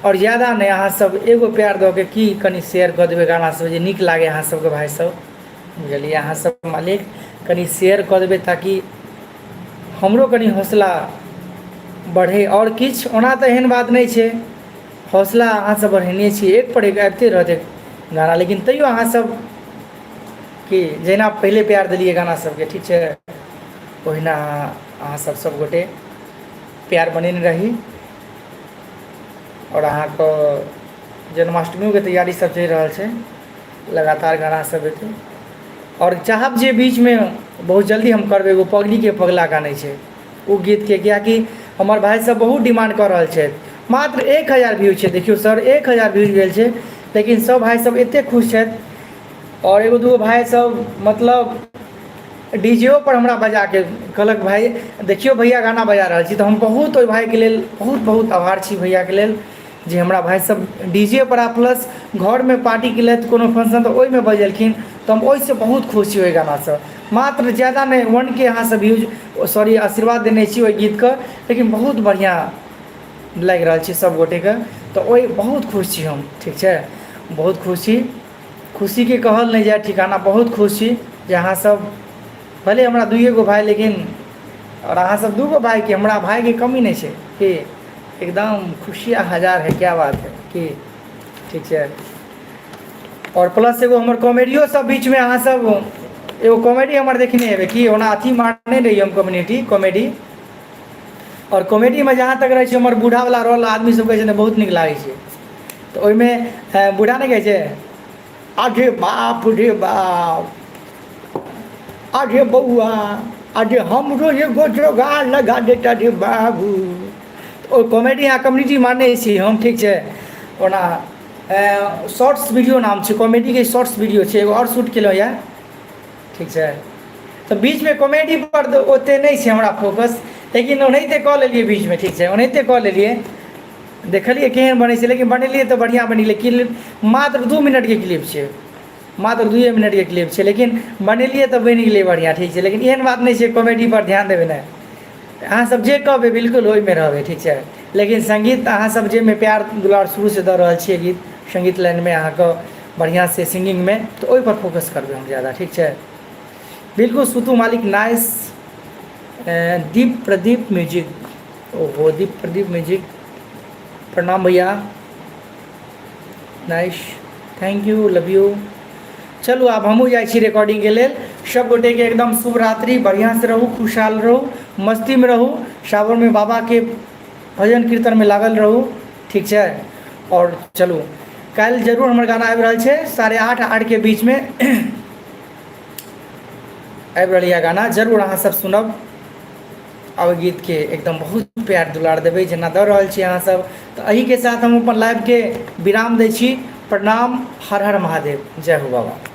आओर ज्यादा नहि अहाँ सब एगो प्यार दऽ के की कनि शेयर कऽ देबै गाना सब जे नीक लागै अहाँ सबके भाइ सब बुझलियै अहाँ सब मालिक कनि शेयर कऽ देबै ताकि हमरो कनि हौसला बढ़ै आओर किछु ओना तऽ एहन बात नहि छै हौसला अहाँ सब बढ़ेने छी एक पर एक आबिते रहतै गाना लेकिन तैयो अहाँ सब कि जहिना पहिले प्यार देलियै गाना सबके ठीक छै ओहिना अहाँ सब सब गोटे प्यार बनेने रही आओर अहाँके जन्माष्टमियोके तैयारी सब चलि रहल छै लगातार गाना सब एतै आओर चाहब जे बीचमे बहुत जल्दी हम करबै एगो पगलीके पगला गानै छै ओ गीतके किएकि हमर भाइ सब बहुत डिमांड कऽ रहल छथि मात्र 1000 व्यू छै देखियौ सर 1000 व्यूज भेल छै लेकिन सब भाइ सब एतेक खुश छथि आओर एगो दूगो भाइ सब मतलब डी जे ओ पर हमरा बजाके कहलक भाइ देखियौ भैया गाना बजा रहल छी तऽ हम बहुत ओहि भाइके लेल बहुत बहुत आभार छी भैयाके लेल जे हमरा भाइ सब डी जे पर आ प्लस घरमे पार्टी केलथि कोनो फंक्शन तऽ ओहिमे बजेलखिन तऽ हम ओहिसँ बहुत खुश छी ओहि गानासँ मात्र ज्यादा नहि वन के अहाँसभ व्यूज सॉरी आशीर्वाद देने छी ओहि गीतके लेकिन बहुत बढ़िआँ लागि रहल छै सभ गोटेके तऽ ओहि बहुत खुश छी हम ठीक छै बहुत खुश छी खुशीके कहल नहि जाय ठिकाना बहुत खुश छी जे अहाँसभ भले हमरा दुइए गो भाय लेकिन आओर अहाँसभ दू गो भायके हमरा भायके कमी नहि छै कि एकदम खुशियाँ हजार है क्या बात है की ठीक छै आओर प्लस एगो हमर कॉमेडियो सब बीचमे अहाँ सब एगो कॉमेडी हमर देखने हेबै कि ओना अथी मारने रही हम कम्युनिटी कॉमेडी आओर कॉमेडीमे जहाँ तक रहै छै हमर बूढ़ावला रोल आदमी सब कहै छै ने बहुत नीक लागै छै तऽ ओहिमे बूढ़ा नहि कहै छै अरे बाप रे बाप अरे बौआ अरे हमरो एगो जोगाड़ लगा देता रे बाबू ओ कॉमेडी अहाँ कम्युनिटी मानै छी हम ठीक छै ओना शॉर्ट्स वीडियो नाम छै कॉमेडीके शॉर्ट्स वीडियो छै एगो आओर शूट केलहुँ यए ठीक छै तऽ बीचमे कॉमेडी पर तऽ ओतेक नहि छै हमरा फोकस लेकिन ओनाहिते कऽ लेलियै बीचमे ठीक छै ओनाहिते कऽ लेलियै देखलियै केहन बनै छै लेकिन बनेलियै तऽ बढ़िआँ बनेलियै क्लिप मात्र 2 मिनटके क्लिप छै मात्र दुइए मिनटके क्लिप छै लेकिन बनेलियै तऽ बनि गेलै बढ़िआँ ठीक छै लेकिन एहन बात नहि छै कॉमेडीपर ध्यान देबै नहि अहाँसभ जे कहबै बिल्कुल ओहिमे रहबै ठीक छै लेकिन सङ्गीत अहाँसभ जाहिमे प्यार दुलार शुरूसँ दऽ रहल छियै गीत सङ्गीत लाइनमे अहाँके बढ़िआँसँ सिंगिंगमे तऽ ओहिपर फोकस करबै हम ज्यादा, ठीक छै? बिल्कुल सुतू मालिक, नाइस। दीप प्रदीप म्यूजिक, ओहो दीप प्रदीप म्यूजिक, प्रणाम भैया, nice, thank you, love you. चलू आब हमहूँ जाइ छी रिकॉर्डिंगके लेल। सब गोटेके एकदम शुभ रात्रि, बढ़िआँसँ रहू, खुशहाल रहू, मस्तीमे रहू, सावनमे बाबाके भजन कीर्तनमे लागल रहू, ठीक छै? आओर चलू काल्हि जरूर हमर गाना आबि रहल छै, 8:30 8के बीचमे आबि रहल यऽ गाना, जरूर अहाँ सब सुनब आ ओहि गीतके एकदम बहुत प्यार दुलार देबै जेना दऽ रहल छी अहाँ सब। तऽ एहिके साथ हम अपन लाइवके विराम दै छी। प्रणाम, हर हर महादेव, जय हो बाबा।